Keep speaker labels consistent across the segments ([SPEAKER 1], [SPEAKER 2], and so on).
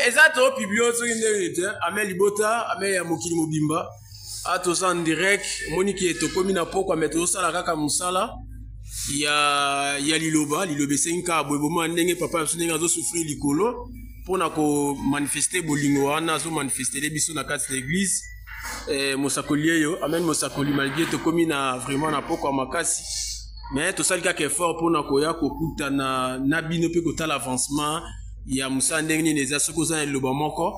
[SPEAKER 1] Eza to publie soki ndenge te. Ame libota, ame ya mokili mobimba, a toza en direct. Omoni ke tokomi na pokwa, me tozosala kaka mosala ya liloba. Liloba esengi kaka boye. Bomona ndenge papa ya biso ndenge azosouffrir likolo mpona komanifeste bolingo wana azomanifestele biso na kati na eglise. Mosakoli eyo, amen. Mosakoli, malgré tokomi na vraiment na pokwa makasi, mais tosali kaka effort mpona koya kokutana na bino mpe kotala avancement ya mosala ndenge nini eza. Soki oza na liloba moko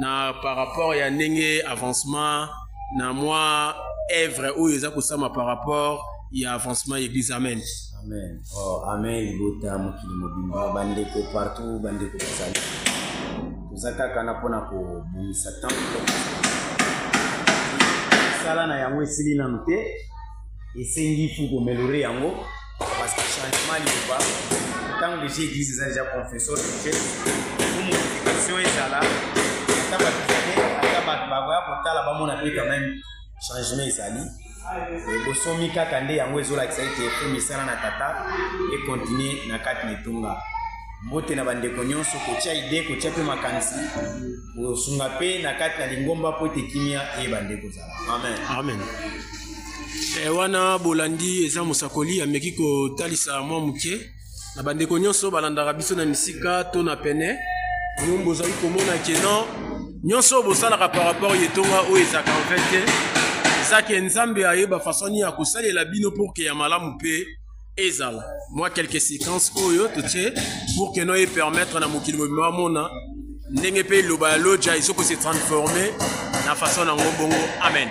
[SPEAKER 1] na par rapport ya ndenge avancement na mwa œuvre oyo eza kosama par rapport ya avancement ya église, amen.
[SPEAKER 2] Amen. Oh, amen. Libota mokili mobimba, bandeko partout, bandeko bazali, toza kaka na mpona kobongisa temple. Mosala na yango esili nanu te, esengi fu koaméliorer yango, parce que changement liloba, ntango déjà église eza déjà confession religieuse, po modification ezala, ata bato te, ata bato bakoya kotala, bamona mpe quand même changement ezali. Bosomi kaka nde yango ezolakisa ete fo misala na tata econtinuer na kati na etonga. Mbote na bandeko nyonso, kotia idée, kotia mpe makanisi, kosunga mpe na kati na lingomba mpo ete kimia eyeba nde kozala. Amen.
[SPEAKER 1] Amen. Wana bolandi, eza mosakoli ameki kotalisa mwa moke na bandeko nyonso balandaka biso na misika to na pene. Bino bozali komona ke non, nyonso oyo bosalaka par rapport ya etonga oyo ezalaka en fait te, eza ke Nzambe ayeba façon nini ya kosalela bino pour ke ya malamu mpe ezala. Mwa quelques séquences oyo totie pour que no epermettre na mokili mobima bamona ndenge mpe liloba ya loja ezoko se transformer na façon nango bongo. Amen.